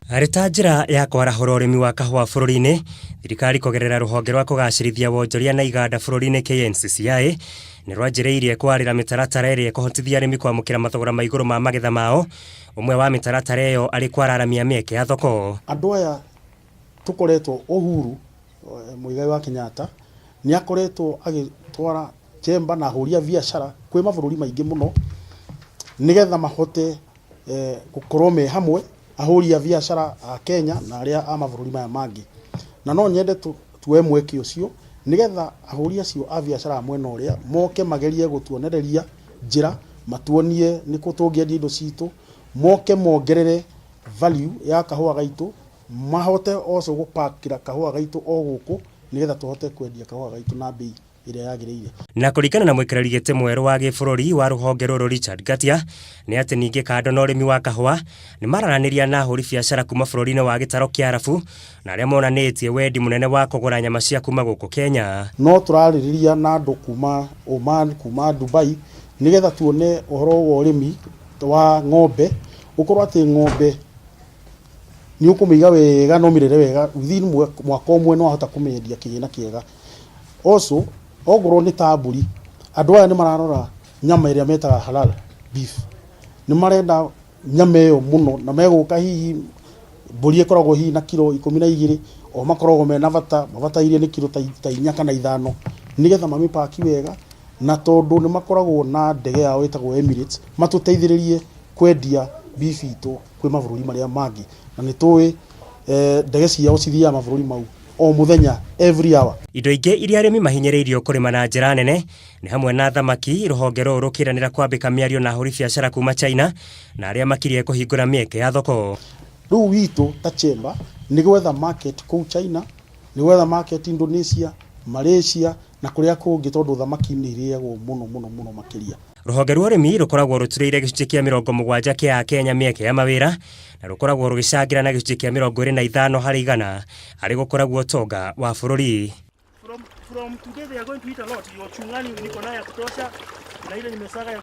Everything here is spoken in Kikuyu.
Arĩ ta njĩra ya kwarahũra ũrĩmi wa kahũa bũrũri-inĩ, thirikari kũgerera rũhonge rwa kũgacĩrithia wonjoria na iganda bũrũri-inĩ KNCCI nĩ rwanjĩrĩirie kwarĩra mĩtaratara ĩrĩa ĩkũhotithia arĩmi kwamũkĩra mathogora ma igũrũ ma magetha mao. Ũmwe wa mĩtaratara ĩyo arĩ kwararamia mĩeke ya thoko. Andũ aya tũkoretwo Uhuru Muigai wa Kenyatta nĩ akoretwo agĩtwara chamber na ahũri a biacara kwĩ mabũrũri maingĩ mũno nĩgetha mahote gũkorwo me hamwe ahũri a biacara a Kenya na arĩa a mabũrũri maya mangĩ. Na no nyende tuoe mweke ũcio nĩgetha ahũri acio a biacara a mwena ũrĩa moke magerie gũtuonereria njĩra, matuonie nĩkũ tũngĩendia indo citũ, moke mongerere value ya kahũa gaitũ, mahote also gũpakĩra kahũa gaitũ o gũkũ nĩgetha tũhote kwendia kahũa gaitũ na mbei ĩrĩa yagĩrĩire. Na kũringana na mũikarĩri gĩtĩ mwerũ wa gĩbũrũri wa rũhonge rũrũ Richard Ngatia, nĩ atĩ ningĩ kando na ũrĩmi wa kahũa, nĩ mararanĩria na ahũri biacara kuma bũrũri-inĩ wa gĩtaro kĩa Arabu na arĩa monanĩtie wendi mũnene wa kũgũra nyama cia kuma gũkũ Kenya. No tũrarĩrĩria na andũ kuma Oman, kuma Dubai, nĩgetha tuone ũhoro wa ũrĩmi wa ng'ombe, ũkorwo atĩ ng'ombe nĩ ũkũmĩiga wega na ũmĩrere wega within mwaka ũmwe nĩ wahota kũmĩendia kĩgĩna kĩega. Also, ongorwo nĩ ta mbũri, andũ aya nĩ mararora nyama ĩrĩa metaga halal beef. Nĩ marenda nyama ĩyo mũno na megũka hihi mbũri ĩkoragwo hihi na kiro 12, o makoragwo mena bata, mabatairie nĩ kiro ta 4 kana 5 nĩgetha mamĩpaki wega, na tondũ nĩ makoragwo na ndege yao ĩtagwo Emirates, matũteithĩrĩrie kwendia beef itũ kwĩ mabũrũri marĩa mangĩ. Na nĩ tũĩ ndege ciao cithiaga mabũrũri mau o mũthenya, every hour. Indo ingĩ iria arĩmi mahinyĩrĩirio kũrĩma na njĩra nene nĩ hamwe na thamaki, rũhonge rũrũ rũkĩranĩra kwambĩka mĩario na ahũri biacara kuma China na arĩa makirie kũhingũra mĩeke ya thoko. Rĩu witũ ta chamber nĩ gwetha market kũu China, nĩ gwetha market Indonesia, Malaysia na kũrĩa kũngĩ tondũ thamaki nĩ irĩagwo mũno mũno mũno makĩria. Rũhonge rwa ũrĩmi rũkoragwo rũturĩire gĩcunjĩ kĩa 70 kĩa Akenya mĩeke ya mawĩra na rũkoragwo rũgĩcangĩra na gĩcunjĩ kĩa 25 harĩ igana harĩ gũkũra gwa ũtonga wa bũrũri. From today they are going to eat a lot. Your chungani niko nayo ya kutosha na ile nimesaga ya